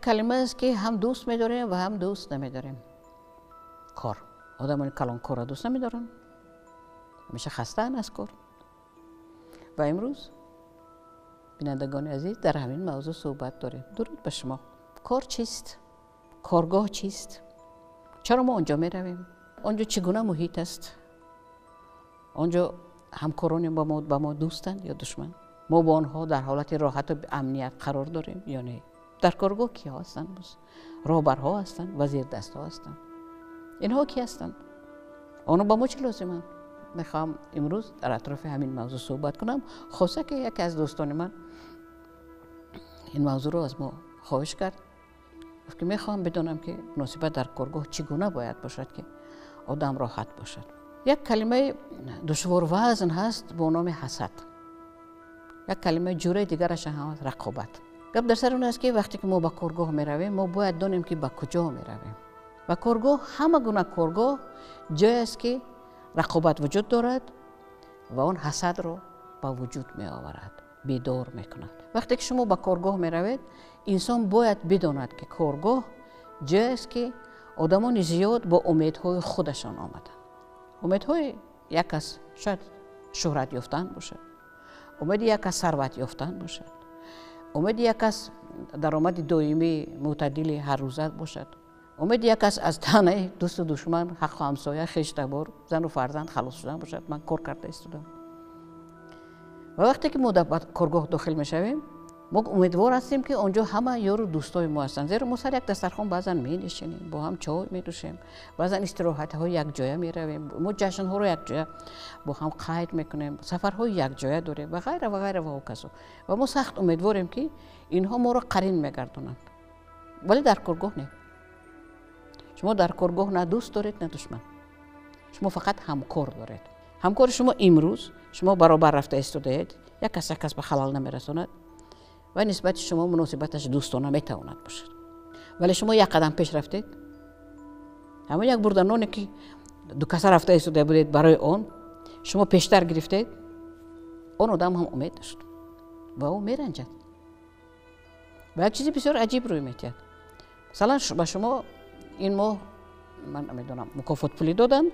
Калима аст, ки ҳам дӯст медорем ва ҳам дӯст намедорем. Кор. Одамони калон корро дӯст намедоранд, ҳамеша хастаанд аз кор. Ва имрӯз, бинандагони азиз, дар ҳамин мавзӯъ суҳбат дорем. Дуруд ба шумо. Кор чист? Коргоҳ чист? Чаро мо он ҷо меравем? Он ҷо чӣ гуна муҳит аст? Он ҷо ҳамкорони ба мо дӯстанд ё душман? Мо бо онҳо дар ҳолати роҳату амният қарор дорем ё не? Дар коргоҳ киҳо ҳастанд? Боз роҳбарҳо ҳастанд ва зердастҳо ҳастанд. Инҳо ки ҳастанд? Онҳо ба мо чӣ лозиманд? Мехоҳам имрӯз дар атрофи ҳамин мавзӯъ суҳбат кунам, хоса ки яке аз дӯстони ман ин мавзӯъро аз мо хоҳиш кард. Гуфт, ки мехоҳам бидонам, ки муносибат дар коргоҳ чӣ гуна бояд бошад, ки одам роҳат бошад. Як калимаи душворвазн ҳаст бо номи ҳасад. Як калимаи ҷураи дигараш ҳам ҳаст, рақобат. Гап дар сари он аст, ки вақте ки мо ба коргоҳ меравем, мо бояд донем, ки ба куҷо меравем. Ба коргоҳ, ҳама гуна коргоҳ ҷое аст, ки рақобат вуҷуд дорад ва он ҳасадро ба вуҷуд меоварад, бедор мекунад. Вақте ки шумо ба коргоҳ меравед, инсон бояд бидонад, ки коргоҳ ҷое аст, ки одамони зиёд бо умедҳои худашон омаданд. Умедҳои як кас шояд шӯҳрат ёфтан бошад, умеди як кас сарват ёфтан бошад, умеди як кас даромади доимии мӯътадили ҳаррӯза бошад, умеди як кас аз таънаи дӯсту душман, ҳаққу ҳамсоя, хештабор, зану фарзанд халос шудан бошад. Ман кор карда истодам. Ва вақте ки мо дар коргоҳ дохил мешавем, мо умедвор ҳастем, ки он ҷо ҳама ёру дӯстои мо ҳастанд, зеро мо сари як дастархон баъзан менишинем, бо ҳам чой медӯшем, баъзан истироҳатҳои якҷоя меравем, мо ҷашнҳоро якҷоя бо ҳам қайд мекунем, сафарҳои якҷоя дорем ва ғайра ва ғайра ва ҳоказо. Ва мо сахт умедворем, ки инҳо моро қарин мегардонанд. Вале дар коргоҳ не. Шумо дар коргоҳ на дӯст доред, на душман. Шумо фақат ҳамкор доред. Ҳамкори шумо имрӯз шумо баробар рафта истодаед, як кас як кас ба халал намерасонад ва нисбати шумо муносибаташ дӯстона метавонад бошад. Вале шумо як қадам пеш рафтед, ҳамон як бурданоне, ки дукаса рафта истода будед, барои он шумо пештар гирифтед, он одам ҳам умед дошт ва ӯ меранҷад. Ва як чизи бисёр аҷиб рӯй метиҳад. Масалан, ба шумо ин моҳ, ман намедонам, мукофот пулӣ доданд.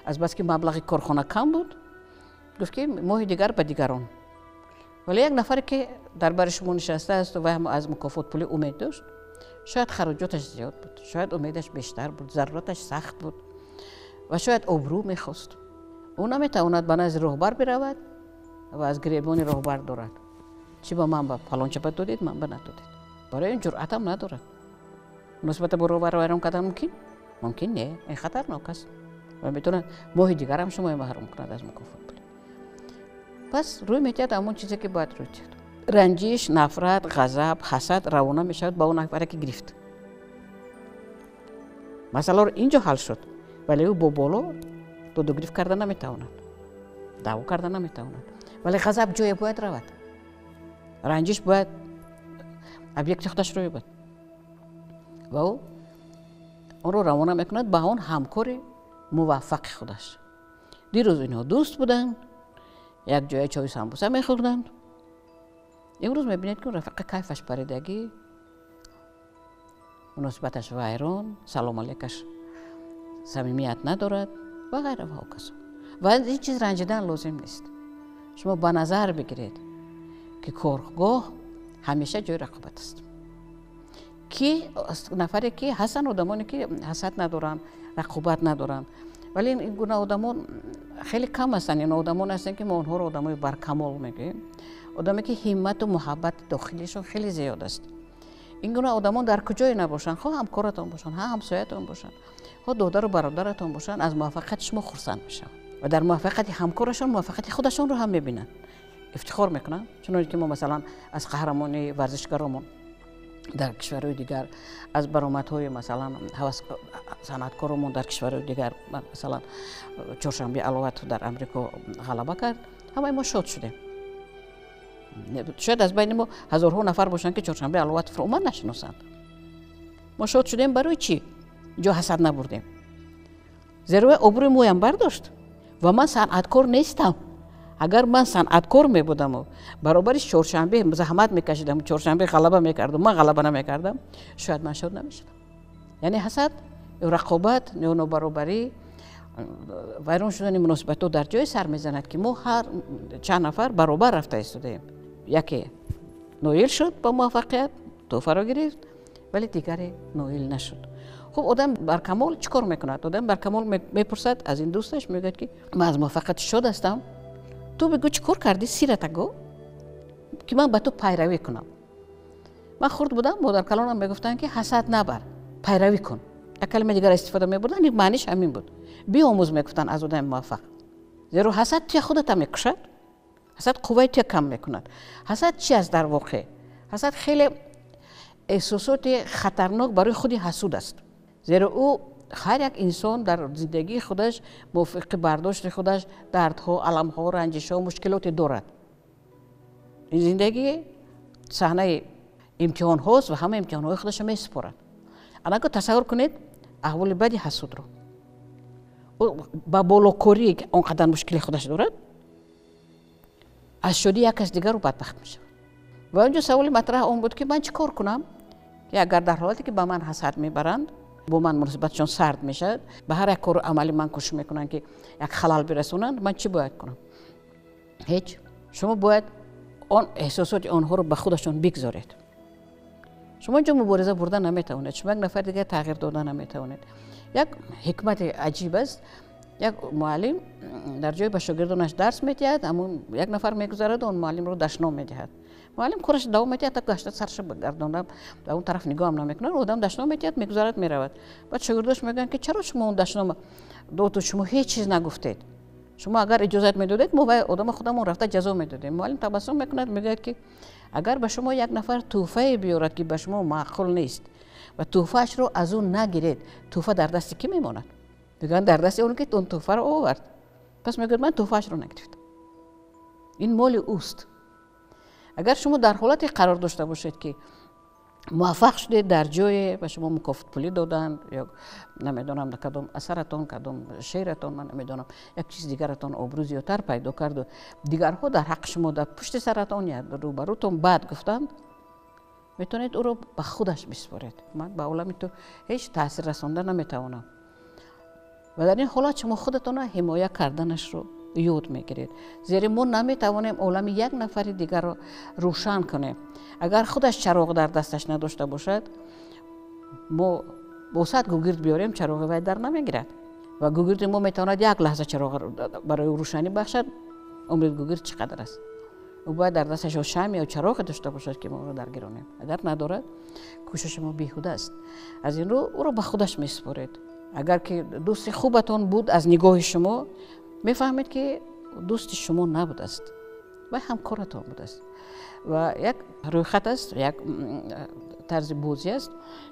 Азбаски маблағи корхона кам буд, гуфт, ки моҳи дигар ба дигарон. Вале як нафаре, ки дар бари шумо нишастааст ва ҳам аз мукофот пулӣ умед дошт, шояд хароҷоташ зиёд буд, шояд умедаш бештар буд, зарураташ сахт буд ва шояд обрӯ мехост, ӯ наметавонад ба назди роҳбар биравад ва аз гиребони роҳбар дорад: «Чӣ ба ман, ба фалонча ба додед, ман ба надодед?» Барои ин ҷуръатам надорад. Муносибата бо роҳбар вайрон кардан мумкин не, ин хатарнок аст ва метавонад моҳи дигарам шумо маҳрум кунад аз мукофот пулӣ. Пас рӯй метиҳад ҳамон чизе, ки бояд рӯй диҳад: ранҷиш, нафрат, ғазаб, ҳасад равона мешавад ба он нафаре, ки гирифт. Масъаларо ин ҷо ҳал шуд, вале ӯ бо боло додугирифт карда наметавонад, даъво карда наметавонад. Вале ғазаб ҷое бояд равад, ранҷиш бояд объекти худашро ёбад ва ӯ онро равона мекунад ба он ҳамкори муваффақи худаш. Дирӯз инҳо дӯст буданд, як ҷоя чою самбуса мехӯрданд. Имрӯз мебинед, ки рафиқа кайфаш паридагӣ, муносибаташ вайрон, салом алейкаш самимият надорад ва ғайра ва ҳоказо. Ва аз ин чиз ранҷидан лозим нест. Шумо ба назар бигиред, ки коргоҳ ҳамеша ҷои рақобат аст. Ки нафаре ки ҳастанд, одамоне, ки ҳасад надоранд, рақобат надоранд, вале ин гуна одамон хеле кам ҳастанд. Ин одамон ҳастанд, ки мо онҳоро одамои баркамол мегӯем, одаме, ки ҳиммату муҳаббати дохилишон хеле зиёд аст. Ин гуна одамон дар куҷое набошанд, хоҳ ҳамкоратон бошанд, ҳа ҳамсоятон бошанд, хоҳ додару бародаратон бошанд, аз муваффақияти шумо хурсанд мешаванд ва дар муваффақияти ҳамкорашон муваффақияти худашонро ҳам мебинанд, ифтихор мекунанд. Чуноне ки мо, масалан, аз қаҳрамонии варзишгаромон дар кишварҳои дигар, аз баромадҳои, масалан, санъаткоромон дар кишварҳои дигар, масалан, Чоршанбе Аловатов дар Амрико ғалаба кард, ҳамаи мо шод шудем. Шояд аз байни мо ҳазорҳо нафар бошанд, ки Чоршанбе Аловатовро умуман нашиносанд. Мо шод шудем. Барои чӣ? Ҷо ҳасад набурдем, зеро вай обрӯи моям бардошт. Ва ман санъаткор нестам. Агар ман санъаткор мебудаму баробари чоршанбе заҳмат мекашидам, чоршанбе ғалаба мекардам, ман ғалаба намекардам, шояд ман шод намешудам. Яъне ҳасад ё рақобат ё нобаробарӣ, вайрон шудани муносибатҳо дар ҷое сар мезанад, ки мо ҳар чанд нафар баробар рафта истодаем. Яке ноил шуд ба муваффақият, тӯҳфаро гирифт, вале дигаре ноил нашуд. Хуб, одам баркамол чӣ кор мекунад? Одам баркамол мепурсад аз ин дӯсташ, мегӯяд, ки ман аз муваффақият шод ҳастам, ту бигӯ чӣ кор кардӣ, сирата гӯ, ки ман ба ту пайравӣ кунам. Ман хурд будам, модаркалонам мегуфтанд, ки ҳасад набар, пайравӣ кун. Як калимаи дигар истифода мебурданд, маъниш ҳамин буд. Биомӯз, мегуфтанд, аз одами муваффақ, зеро ҳасад туя худата мекушад, ҳасад қувваи туя кам мекунад. Ҳасад чи аст дар воқеъ? Ҳасад хеле эҳсосоти хатарнок барои худи ҳасуд аст, зеро ӯ ҳар як инсон дар зиндагии худаш мувофиқи бардошти худаш дардҳо, аламҳо, ранҷишҳо, мушкилоте дорад. Ин зиндагӣ саҳнаи имтиҳонҳост ва ҳама имтиҳонҳои худашро месупорад. Анако тасаввур кунед аҳволи бади ҳасудро. Ӯ ба болокорӣ он қадар мушкили худаш дорад, аз шодӣ як кас дигару бадбахт мешавад. Ва он ҷо саволи матраҳ он буд, ки ман чӣ кор кунам, ки агар дар ҳолате ки ба ман ҳасад мебаранд, бо ман муносибатшон сард мешавад, ба ҳар як кору амали ман кӯшиш мекунанд, ки як халал бирасонанд, ман чӣ бояд кунам? Ҳеҷ. Шумо бояд он эҳсосоти онҳоро ба худашон бигзоред. Шумо инҷо мубориза бурда наметавонед, шумо як нафар дигар тағйир дода наметавонед. Як ҳикмати аҷиб аст. Як муаллим дар ҷое ба шогирдонаш дарс медиҳад, ҳамон як нафар мегузарад, он муаллимро дашном медиҳад. Муаллим кораш давом медиҳад, так гашта сарша гардонда ба он тараф нигоҳам намекунад, одам дашном медиҳад, мегузарад, меравад. Баъд шогирдош мегӯянд, ки чаро шумо он дашном доду, шумо ҳеҷ чиз нагуфтед? Шумо агар иҷозат медодед, мо вай одама худамон рафта ҷазо медодем. Муаллим табассум мекунад, мегӯяд, ки агар ба шумо як нафар тӯҳфае биёрад, ки ба шумо маъқул нест, ва тӯҳфаашро аз ӯ нагиред, тӯҳфа дар дасти кӣ мемонад? Мегӯянд, дар дасти он ки он тӯҳфаро овард. Пас мегӯяд, ман тӯҳфаашро нагирифтам, ин моли ӯст. Агар шумо дар ҳолате қарор дошта бошед, ки муваффақ шудед дар ҷое, ба шумо мукофотпулӣ доданд ё намедонам кадом асаратон, кадом шеъратон, ман намедонам, як чиз дигаратон обрӯ зиёдтар пайдо карду, дигарҳо дар ҳаққи шумо дар пушти саратон ё рӯбарӯтон бад гуфтанд, метавонед ӯро ба худаш бисупоред. Ман ба олами ту ҳеҷ таъсир расонда наметавонам. Ва дар ин ҳолат шумо худатонро ҳимоя карданашро ёд мегиред, зеро мо наметавонем олами як нафари дигарро рӯшан кунем. Агар худаш чароғ дар дасташ надошта бошад, мо бо сад гугирд биёрем, чароғи вай дар намегирад. Ва гугирди мо метавонад як лаҳза чароғ барои ӯ рӯшанӣ бахшад. Умри гугирд чӣ қадар аст? Ӯ бояд дар дасташ ё шам ё чароғе дошта бошад, ки мо ӯро даргиронем. Агар надорад, кӯшиши мо беҳуда аст. Аз ин рӯ ӯро ба худаш месупоред. Агар ки дӯсти хубатон буд, аз нигоҳи шумо мефаҳмед, ки дӯсти шумо набудааст, вай ҳамкоратон будааст. Ва як рӯйхат аст, як тарзи бозӣ аст,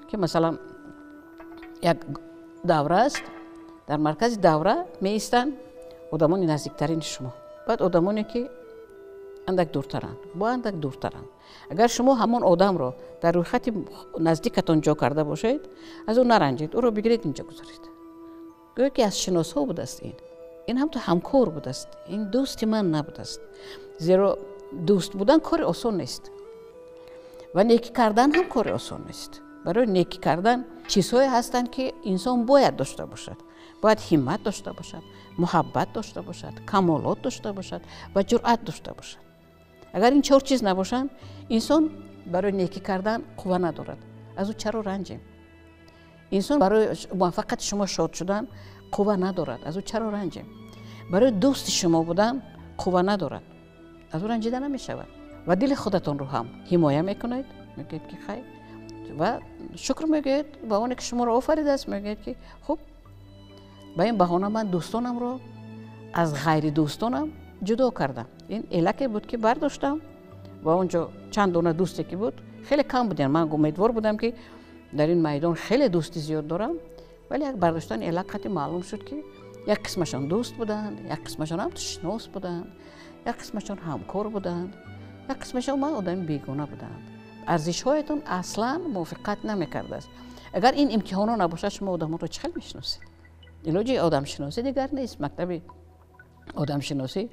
ки масалан як давра аст, дар маркази давра меистанд одамони наздиктарини шумо, баъд одамоне ки андак дуртаранд, бо андак дуртаранд. Агар шумо ҳамон одамро дар рӯйхати наздикатон ҷо карда бошед, аз ӯ наранҷед, ӯро бигиред, инҷо гузоред. Гӯё ки аз шиносҳо будааст, ин ҳам ту ҳамкор будааст, ин дӯсти ман набудааст. Зеро дӯст будан кори осон нест ва некӣ кардан ҳам кори осон нест. Барои некӣ кардан чизҳое ҳастанд, ки инсон бояд дошта бошад. Бояд ҳиммат дошта бошад, муҳаббат дошта бошад, камолот дошта бошад ва ҷуръат дошта бошад. Агар ин чор чиз набошанд, инсон барои некӣ кардан қувва надорад. Аз ӯ чаро ранҷем? Инсон барои муваффақияти шумо шод шудан қувва надорад. Аз ӯ чаро ранҷем? Барои дӯсти шумо будан қувва надорад. Аз ӯ ранҷида намешавад. Ва дили худатонро ҳам ҳимоя мекунед, мегӯед, ки хайр, ва шукр мегӯед ба оне ки шуморо офаридааст, мегӯед, ки хуб, ба ин баҳона ман дӯстонамро аз ғайри дӯстонам ҷудо кардам. Ин элаке буд, ки бардоштам ва он ҷо чанд дона дӯсте ки буд, хеле кам буданд. Ман умедвор будам, ки дар ин майдон хеле дӯсти зиёд дорам, вале як бардоштани элак қати маълум шуд, ки як қисмашон дӯст буданд, як қисмашон ҳам шинос буданд, як қисмашон ҳамкор буданд, як қисмашон ман одами бегона буданд. Арзишҳоятон аслан мувофиқат намекардааст. Агар ин имтиҳонҳо набошад, шумо одамонро чӣ хел мешиносед? Илоҷи одамшиносӣ дигар нест. Мактаби Одамшиносӣ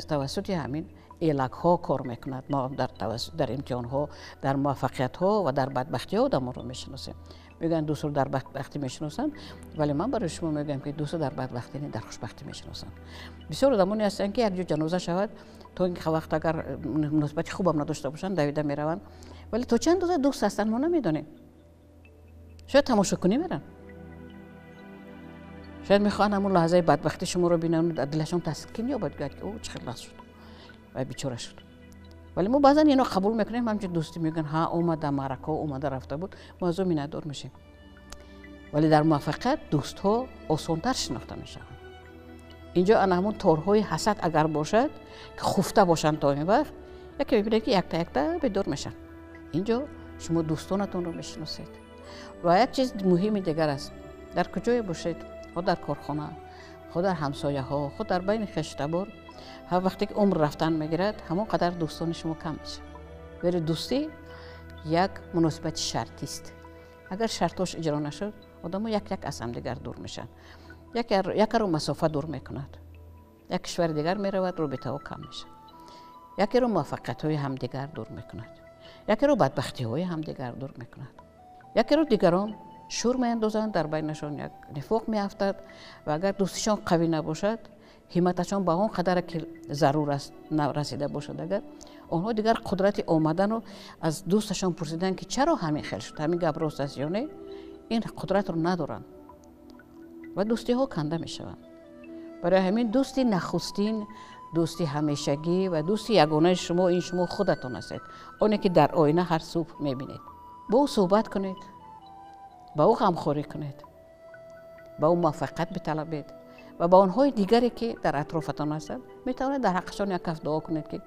тавассути ҳамин элакҳо кор мекунад. Мо дар имтиҳонҳо, дар муваффақиятҳо ва дар бадбахтиҳо одамонро мешиносем. Мегӯянд, дӯстро дар бадбахтӣ мешиносанд, вале ман барои шумо мегӯям, ки дӯстро дар бадбахтӣ не, дар хушбахтӣ мешиносанд. Бисёр одамоне ҳастанд, ки якҷо ҷаноза шавад, то ин вақт агар муносибати хубам надошта бошанд, давида мераванд, вале то чӣ андоза дӯст ҳастанд, мо намедонем. Шояд тамошокунӣ меранд, шояд мехоҳанд ҳамон лаҳзаи бадбахтӣ шуморо бинанд, дар дилашон таскин ёбад, гӯяд, ки ӯ чӣ хел лаҳз шуд ва бичора шуд. Вале мо баъзан ино қабул мекунем ҳамчун дӯстӣ, мегӯянд, ҳа, омада, маъракаҳо омада рафта буд, мо аз ӯ миннатдор мешем. Вале дар муваффақият дӯстҳо осонтар шинохта мешаванд. Инҷо ана ҳамон торҳои ҳасад агар бошад, ки хуфта бошанд то ин вақт, яке мебинед, ки якта якта бедор мешаванд. Инҷо шумо дӯстонатонро мешиносед. Ва як чиз муҳими дигар аст. Дар куҷое бошед, хо дар корхона, хо дар ҳамсояҳо, хо дар байни хештабор, ҳар вақте ки умр рафтан мегирад, ҳамон қадар дӯстони шумо кам мешавад. Вале дӯстӣ як муносибати шартист. Агар шартҳош иҷро нашуд, одамо як як аз ҳамдигар дур мешаванд. Якаро масофа дур мекунад, як кишвари дигар меравад, робитаҳо кам мешавад. Якеро муваффақиятҳои ҳамдигар дур мекунад, якеро бадбахтиҳои ҳамдигар дур мекунад, якеро дигарон шур меандозанд, дар байнашон як нифоқ меафтад. Ва агар дӯстишон қавӣ набошад, ҳимматашон ба он қадаре ки зарур аст нарасида бошад, агар онҳо дигар қудрати омадану аз дӯсташон пурсидан, ки чаро ҳамин хел шуд, ҳамин гап рост аст ё не, ин қудратро надоранд ва дӯстиҳо канда мешаванд. Барои ҳамин дӯсти нахустин, дӯсти ҳамешагӣ ва дӯсти ягонаи шумо ин шумо худатон ҳастед, оне ки дар оина ҳар субҳ мебинед. Бо ӯ суҳбат кунед, ба ӯ ғамхорӣ кунед, ба ӯ муваффақият биталабед ва ба онҳои дигаре ки дар атрофатон ҳастанд, метавонед дар ҳаққашон як каф дуо кунед, ки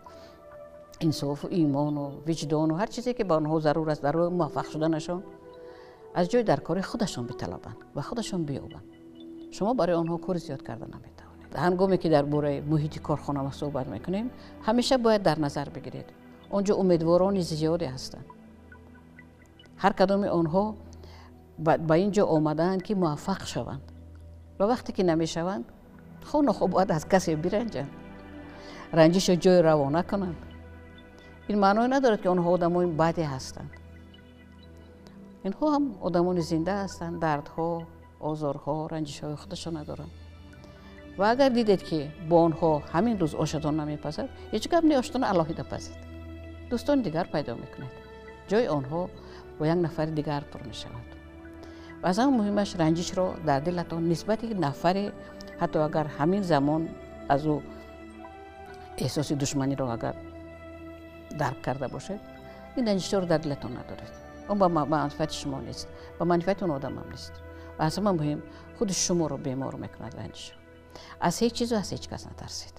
инсофу имону виҷдону ҳар чизе ки ба онҳо зарур аст дар роҳи муваффақ шуданашон, аз ҷои дар кори худашон биталабанд ва худашон биёбанд. Шумо барои онҳо кори зиёд карда наметавонед. Ҳангоме ки дар бораи муҳити корхона суҳбат мекунем, ҳамеша бояд дар назар бигиред, он ҷо умедворони зиёде ҳастанд. Ҳар кадоми онҳо ба ин ҷо омадаанд, ки муваффақ шаванд, ва вақте ки намешаванд, хо нохо бояд аз касе биранҷанд, ранҷишо ҷои равона кунанд. Ин маъное надорад, ки онҳо одамони баде ҳастанд. Инҳо ҳам одамони зинда ҳастанд, дардҳо, озорҳо, ранҷишҳои худашона доранд. Ва агар дидед, ки бо онҳо ҳамин рӯз ошатон намепазад, ҳеҷ гап не, ошатонро алоҳида пазед, дӯстони дигар пайдо мекунед, ҷои онҳо бо як нафари дигар пур мешавад. Ва аз ҳама муҳимаш, ранҷишро дар дилатон нисбати нафаре, ҳатто агар ҳамин замон аз ӯ эҳсоси душманиро агар дарк карда бошед, ин ранҷишҳоро дар дилатон надоред. Он ба манфиати шумо нест, ба манфиати он одамам нест. Ва аз ҳама муҳим, худи шуморо бемор мекунад ранҷишо. Аз ҳеҷ чизу аз ҳеҷ кас натарсед.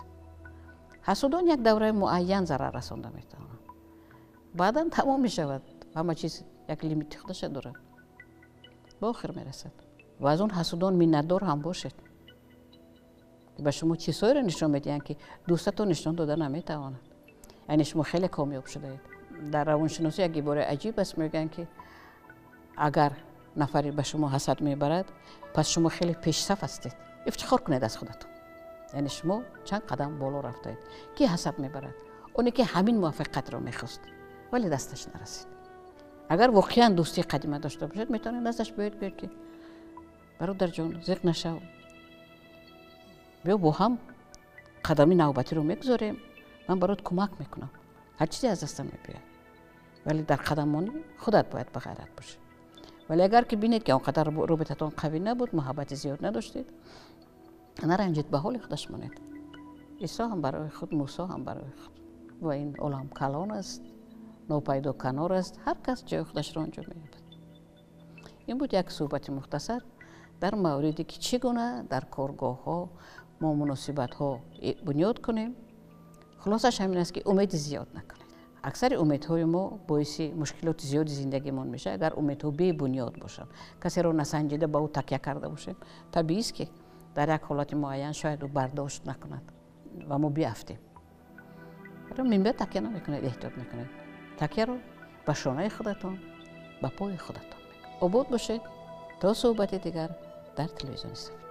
Ҳасудон як давраи муайян зарар расонда метавонанд, баъдан тамом мешавад. Ҳама чиз як лимити худаша дорад, ба охир мерасад. Ва аз он ҳасудон миннатдор ҳам бошед, ба шумо чизҳоеро нишон медиҳанд, ки дӯстатон нишон дода наметавонад. Яъне шумо хеле комёб шудаед. Дар равоншиносӣ як ибораи аҷиб аст, мегӯянд, ки агар нафаре ба шумо ҳасад мебарад, пас шумо хеле пешсаф ҳастед, ифтихор кунед аз худатон, яъне шумо чанд қадам боло рафтаед. Ки ҳасад мебарад? Оне ки ҳамин муваффақиятро мехост, вале дасташ нарасид. Агар воқеан дӯстии қадима дошта бошед, метавонед наздаш биёед, гӯед, ки бародарҷон, зиқ нашав, биё бо ҳам қадами навбатиро мегузорем, ман барот кӯмак мекунам, ҳар чизе аз дастам мебиёяд. Вале дар қадаммонӣ худат бояд бағайрат бошӣ. Вале агар ки бинед, ки он қадар робитатон қавӣ набуд, муҳаббати зиёд надоштед, наранҷед, ба ҳоли худаш монед. Исо ҳам барои худ, Мусо ҳам барои худ. Ва ин олам калон аст, нопайдо канор аст, ҳар кас ҷои худашро онҷо меёбад. Ин буд як суҳбати мухтасар дар мавриде, ки чӣ гуна дар коргоҳҳо мо муносибатҳо бунёд кунем. Хулосаш ҳамин аст, ки умеди зиёд накунед. Аксари умедҳои мо боиси мушкилоти зиёди зиндагимон мешавад. Агар умедҳо бебунёд бошанд, касеро насанҷида ба ӯ такя карда бошем, табиист, ки дар як ҳолати муайян шояд ӯ бардошт накунад ва мо биафтем. Минбаъд такя намекунед, эҳтиёт мекунед, такяро ба шонаи худатон, ба пои худатон. Обод бошед то суҳбати дигар дар телевизиони Сафед.